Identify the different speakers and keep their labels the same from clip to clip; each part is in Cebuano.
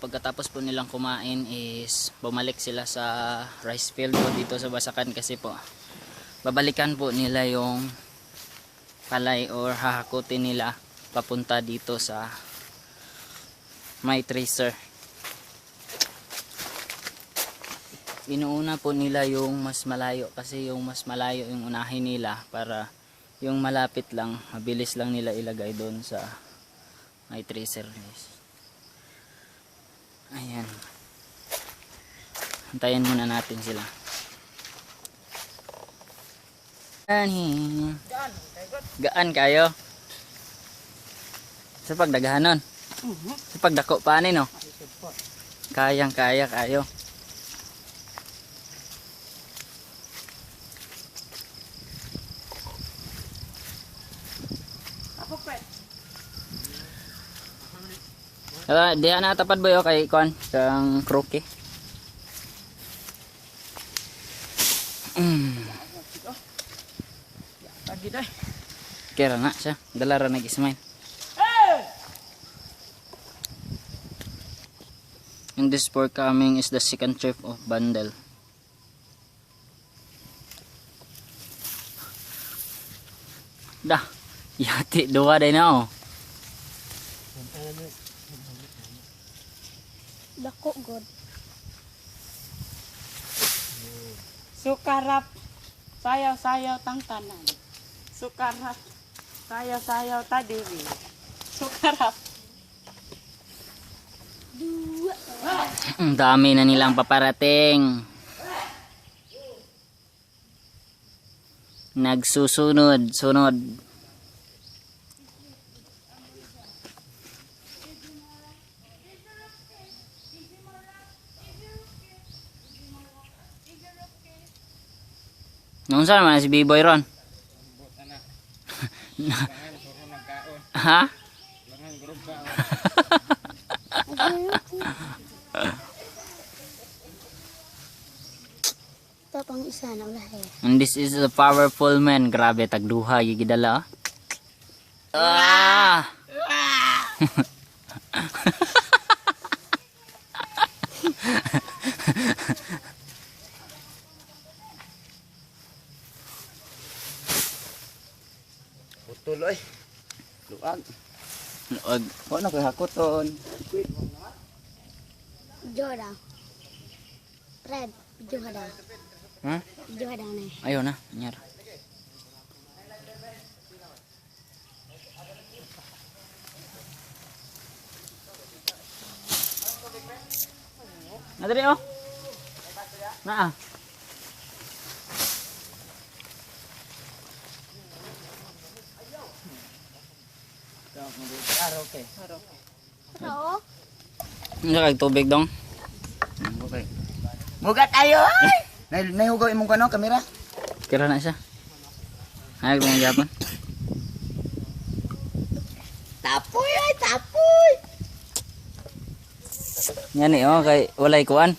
Speaker 1: pagkatapos po nilang kumain is bumalik sila sa rice field po dito sa Basakan kasi po babalikan po nila yung palay or hahakutin nila papunta dito sa may tracer. Inuuna po nila yung mas malayo kasi yung mas malayo yung unahin nila para yung malapit lang, mabilis lang nila ilagay doon sa may tracer, guys. Ayan. Antayin muna natin sila. Ani. Gaan kayo. Sa pagdaghanon. Sa pagdako pa ani, no. Kayang kaya kayo.
Speaker 2: Ako pwede.
Speaker 1: Ah, diha na tapad boy, okay kon kang kroke.
Speaker 2: Pagi day.
Speaker 1: Kira na siya. Dala ra nag-smile. And this for coming is the second trip of bundle. Dah, yati dua day na oh.
Speaker 3: Dako god.
Speaker 2: Sukarap. Sayaw-sayaw tang tanan. Sukarap. Sayaw-sayaw ta diwi. Sukarap.
Speaker 3: Dua.
Speaker 1: Ang dami na nilang paparating. Nagsusunod, sunod. Nung saan naman si B-Boy ron? Ha?
Speaker 3: Ito pang isa na ulahi.
Speaker 1: And this is a powerful man. Grabe, tagduha, gigidala. Ah!
Speaker 4: Putol oy. Luag.
Speaker 1: Luag.
Speaker 4: Wa na koy hakoton.
Speaker 3: Video daw. Red, video ka daw.
Speaker 1: Ha?
Speaker 3: Video ka daw na eh.
Speaker 1: Ayaw na, nyar. Nadali oh. Naa.
Speaker 3: Oo.
Speaker 1: Ano kay tubig dong?
Speaker 4: Okay. Mugat ayo ay. Nay nahugaw imong kano kamera.
Speaker 1: Kira na siya. Ay, kung gyapon.
Speaker 4: Tapoy ay tapoy.
Speaker 1: Yan eh, oh, kay walay kuan.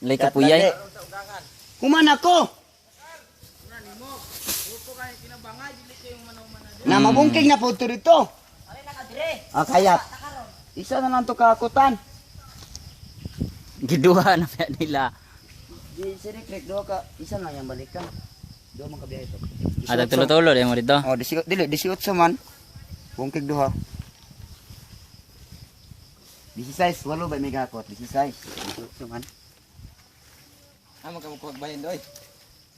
Speaker 1: Walay kapuyay.
Speaker 4: Kuman ako. Na mabungking na po to dito. Ah, kayat. Isa na lang to kakutan.
Speaker 1: Giduha na pa nila.
Speaker 4: Di sirik duha ka, isa na yang balikan. Duha man ka biyahe to.
Speaker 1: Ada tulo-tulo mo dito.
Speaker 4: Oh, disi dili 18 man. Bungkig duha. 16, walo ba may gakot? 16. 18 man.
Speaker 5: Amo ka mo bayan doy.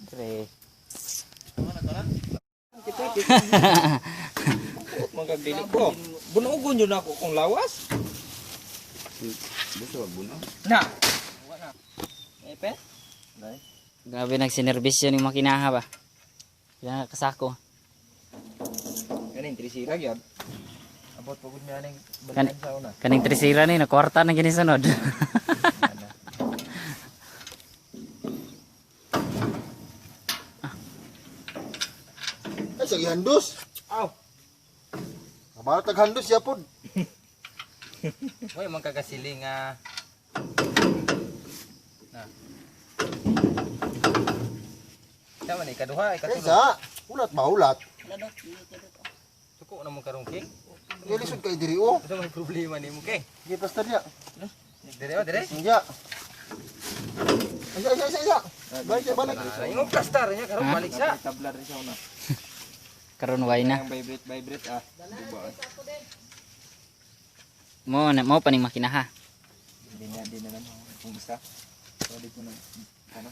Speaker 4: Tre.
Speaker 5: Magagdili ko. Bunugon yun ako kung lawas.
Speaker 4: Buso wag buno.
Speaker 5: Na. Wala. Epe?
Speaker 1: Grabe nagsinervisyo ni makinaha ba. Kaya kasako.
Speaker 5: Kaning trisira gyud. Abot pagod niya ning
Speaker 1: Kani,
Speaker 5: balikan sa una.
Speaker 1: kaning trisira ni na kwarta na gini sunod.
Speaker 6: Ay, sige handos.
Speaker 5: Aw.
Speaker 6: Kabalo tag handos ya pod.
Speaker 5: Hoy man kagasili nga. Na. Sama ni ikaduha,
Speaker 6: Kay
Speaker 5: ikatulo.
Speaker 6: sa ulat ba ulat.
Speaker 5: Suko na mo karong king.
Speaker 6: Lisod kay diri oh.
Speaker 5: Ito may problema nimo kay.
Speaker 6: Sige pastor ya.
Speaker 5: Dire oh, dire.
Speaker 6: Iya. Isa isa isa isa. Balik siya, balik.
Speaker 5: Ingon plastar niya karon balik siya. Tabla rin siya una.
Speaker 1: Karon way na.
Speaker 5: Ang vibrate vibrate ah. Duba.
Speaker 1: Mo na mo paning makina ha.
Speaker 5: Hindi na di na naman kung isa. So di ko na ano.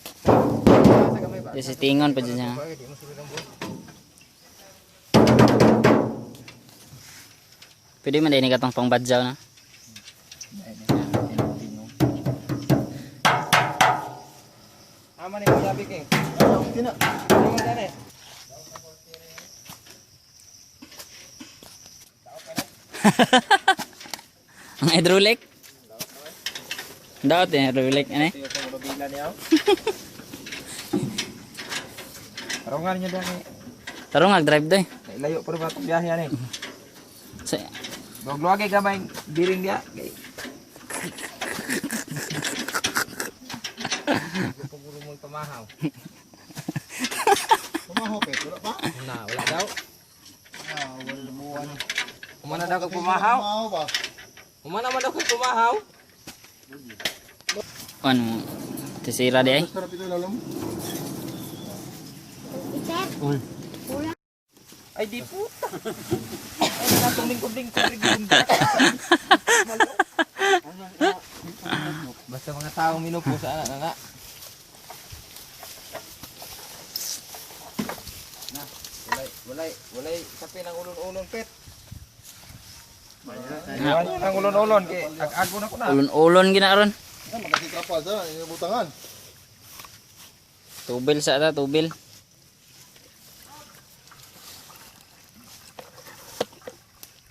Speaker 1: Di si tingon pa dyan niya.
Speaker 5: Bagay di mo sulod ang buhok.
Speaker 1: Pwede man din katong pangbadyaw na.
Speaker 5: Ama ni Kuya King.
Speaker 6: Tina.
Speaker 5: Ano man dani?
Speaker 1: Ang hydraulic. Daot eh, hydraulic ano eh.
Speaker 5: Tiyo sa mobila niya. Karongan niya dani.
Speaker 1: Tarong ag-drive doy.
Speaker 5: Layo pa ba itong biyahe ani.
Speaker 1: Sa
Speaker 5: Dogluwagay gamay biring diya. Kay. Paguro mo pamahaw.
Speaker 6: Tumaho kay wala pa.
Speaker 5: Na, wala daw.
Speaker 6: Ah, wala buwan.
Speaker 5: Humana daw kag pumahaw.
Speaker 6: Tumaho ba?
Speaker 5: Humana man daw kag pumahaw.
Speaker 1: ano tisira di ay.
Speaker 6: Sarap ito lalom.
Speaker 3: Peter.
Speaker 6: Uy.
Speaker 5: Ay di puta. Ay natong lingkod-lingkod rin. Basta mga taong minupo sa ana na. Na, walay walay walay sapin ang ulon-ulon pet. Iwan niyo ang ulon-ulon kay ag-ago na ko na.
Speaker 1: Ulon-ulon gina ron.
Speaker 6: Ah, makasitrapal sa butangan.
Speaker 1: Tubil sa ta, tubil.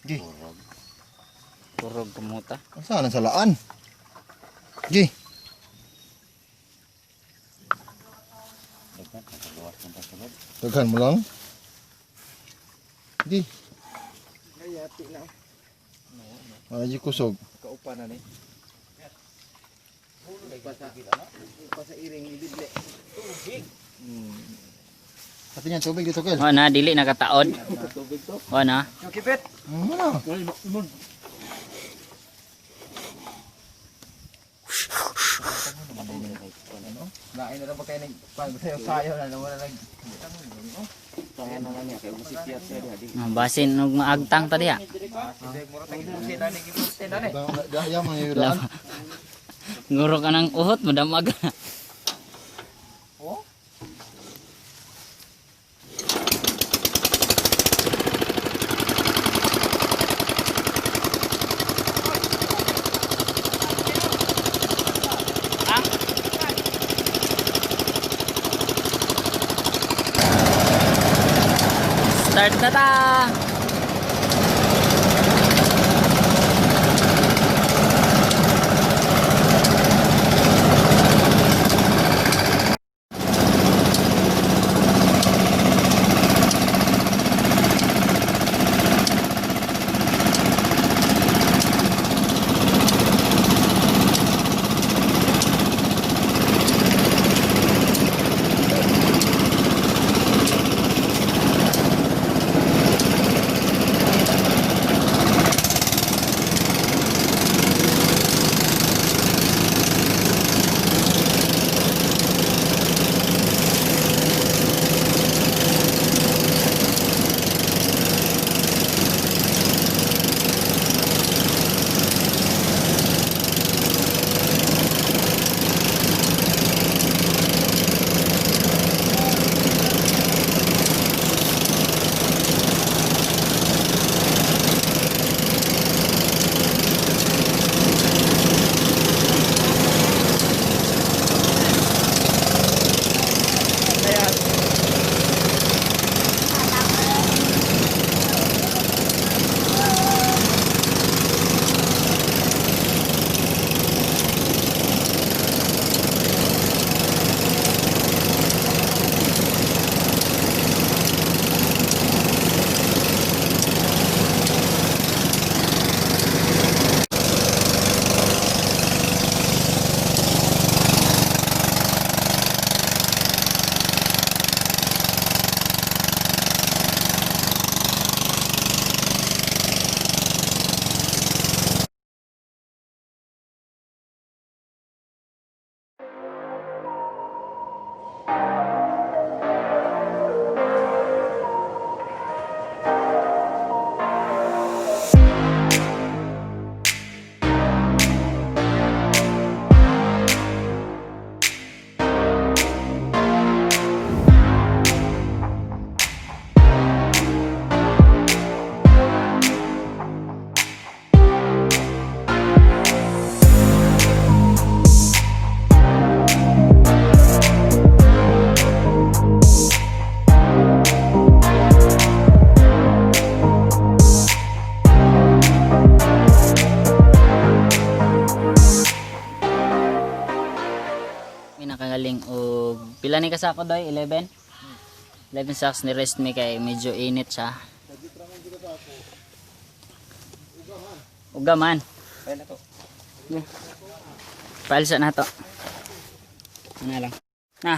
Speaker 6: Gi.
Speaker 1: Turog kumuta.
Speaker 6: Saan ang salaan? Gi. Daghan mo lang. Gi.
Speaker 5: Ay, na.
Speaker 6: Ay, kusog.
Speaker 5: Kaupa na ni. Pa sa iring ibidle. Tubig.
Speaker 6: Pati niyan, tubig dito, Kel.
Speaker 1: O na dili nakataod.
Speaker 5: Tubig to.
Speaker 1: O na.
Speaker 5: Okay, pet.
Speaker 6: Ano?
Speaker 5: Lain na lang ba kayo nag sayo na wala nag
Speaker 1: Oh, basin og maagtang ta diha.
Speaker 6: Dahya mga yuraan.
Speaker 1: Nguro ka ng uhot madamag.
Speaker 5: Oh?
Speaker 1: Start na ta. Mi nakagaling og pila ni kasako doy? 11? 11 sacks ni rest mi kay medyo init siya. Uga man.
Speaker 5: Ay na to.
Speaker 1: Palsa na to. Ano lang. Na.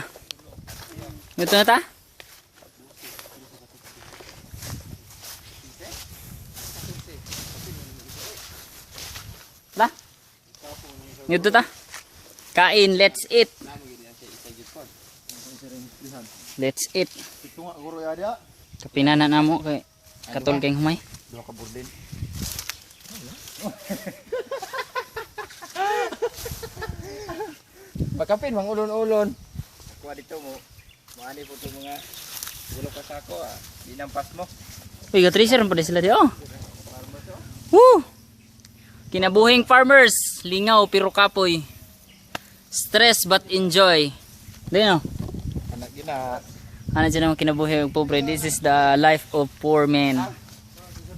Speaker 1: Ito na ta? La? Ngito ta? Kain, let's eat. Let's eat.
Speaker 6: Ito nga guro ya.
Speaker 1: Kapinana na mo kay katol kay humay.
Speaker 5: Duha ka burdin. Bakapin mang ulon-ulon. Kuha dito mo. Maani po to mga gulo ka sako ah. Dinampas mo.
Speaker 1: Uy, ga-tracer pa din sila di oh. Woo! Kinabuhing farmers, lingaw pero kapoy. Stress but enjoy. Di no?
Speaker 5: Anak gina.
Speaker 1: Ano dyan ang kinabuhi ng pobre? This is the life of poor men.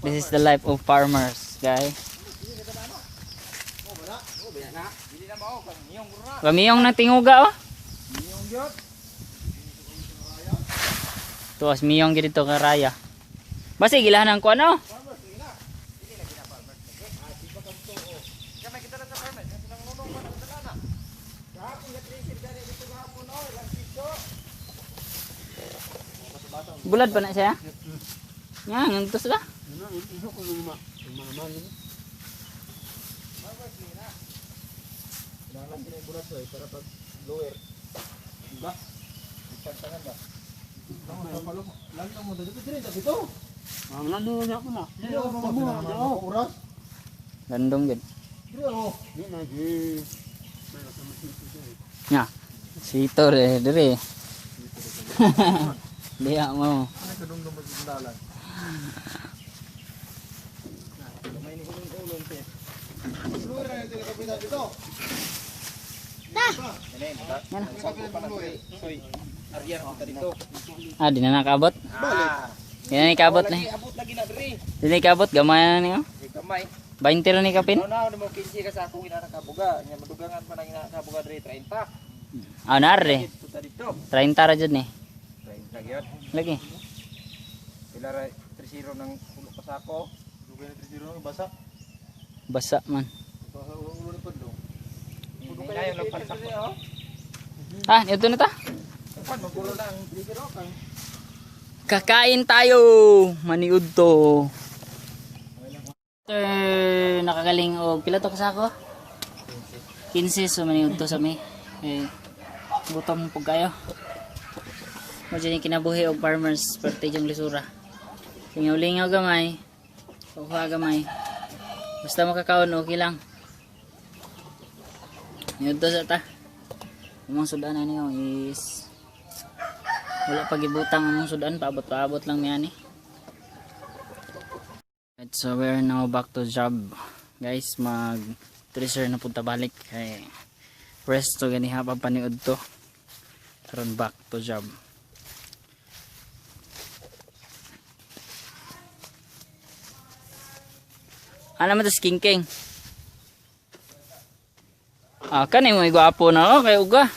Speaker 1: This is the life of farmers, guys. Kamiyong na tinguga, oh. Tuwas miyong gid dito karaya. Basta gilahan ang kuan, oh. Bulad pa na siya? Nga, ngantos ba?
Speaker 5: Kinahanglan gina yung bulat eh, para pag lower. Diba? Pagtangan ba?
Speaker 6: Lagi mo dito dire dito. Dili ako mo oras.
Speaker 1: Landong gid.
Speaker 6: Dire oh.
Speaker 1: Nga. Sito re, dire. Diya mo.
Speaker 6: Ano kadungdong magdalan?
Speaker 5: May ni ulon-ulon te.
Speaker 6: Lower na ito kapitan dito.
Speaker 5: Ano yun, diba? Sako pa na soy. Soy. Aryan kita dito.
Speaker 1: Ah, di na nakabot.
Speaker 5: Ah.
Speaker 1: Di na nakabot
Speaker 5: Lagi
Speaker 1: na.
Speaker 5: abot lagi na diri.
Speaker 1: Di na nakabot gamay na niyo.
Speaker 5: Di gamay.
Speaker 1: 20 ra ni kapin.
Speaker 5: No na mo 15 ka sa akong inanakabuga. Nya madugangan pa nang inanakabuga diri 30.
Speaker 1: Ah, narre.
Speaker 5: Dito ta dito.
Speaker 1: 30 ra jud ni.
Speaker 5: 30 gyud.
Speaker 1: Lagi.
Speaker 5: Pila ra 30 ng ulo ka sako.
Speaker 6: Dugay na 30 basa.
Speaker 1: Basa man.
Speaker 6: Basa ulo ni padong.
Speaker 5: Hinayon lang pansako.
Speaker 1: Ah, ito na ta.
Speaker 5: Pan magulo na ang 30 kang.
Speaker 1: Kakain tayo. Maniud to. After nakagaling og pila to kasako? 15 so maniud to sa mi. Eh, gutom pug kayo. Mo dyan yung kinabuhi og farmers parte yung lisura. Lingaw-lingaw gamay. Kuha gamay. Basta makakaon okay lang. Maniud to sa ta. Among sudan na niyo is wala pa gibutang among sudan, paabot-paabot lang niya ni. Right, so we're now back to job. Guys, mag treasure na punta balik kay rest to gani haba paniud to. Karon back to job. Ano man to skin king? Ah, kani mo gwapo na oh, kay uga.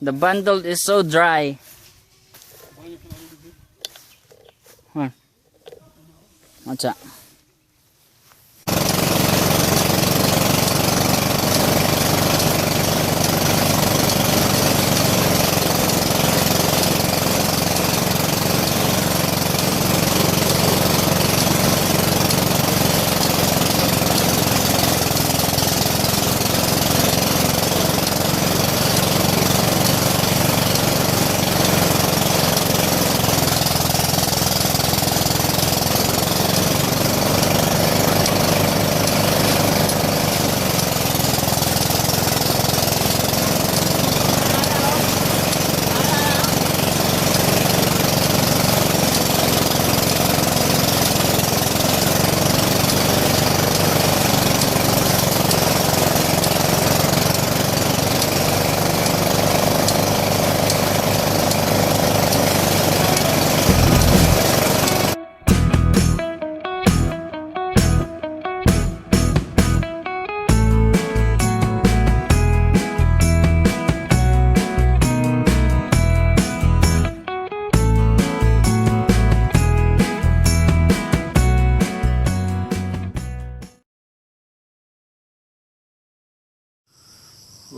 Speaker 1: The bundle is so dry. Hmm. Macha.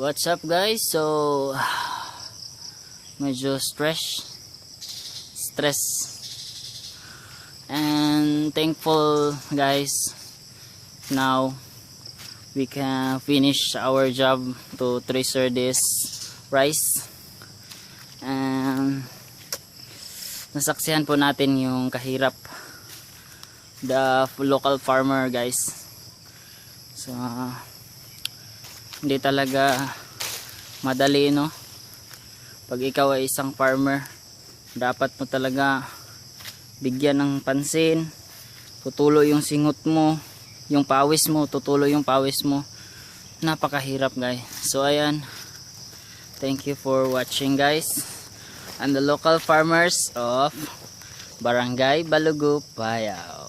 Speaker 1: What's up, guys? So medyo stress and thankful, guys. Now we can finish our job to thresher this rice and nasaksihan po natin yung kahirap the local farmer, guys. So hindi talaga madali, no? Pag ikaw ay isang farmer, dapat mo talaga bigyan ng pansin. Tutulo yung singot mo, yung pawis mo, tutulo yung pawis mo. Napakahirap, guys. So ayan, thank you for watching, guys. And the local farmers of Barangay Balugo, Payao.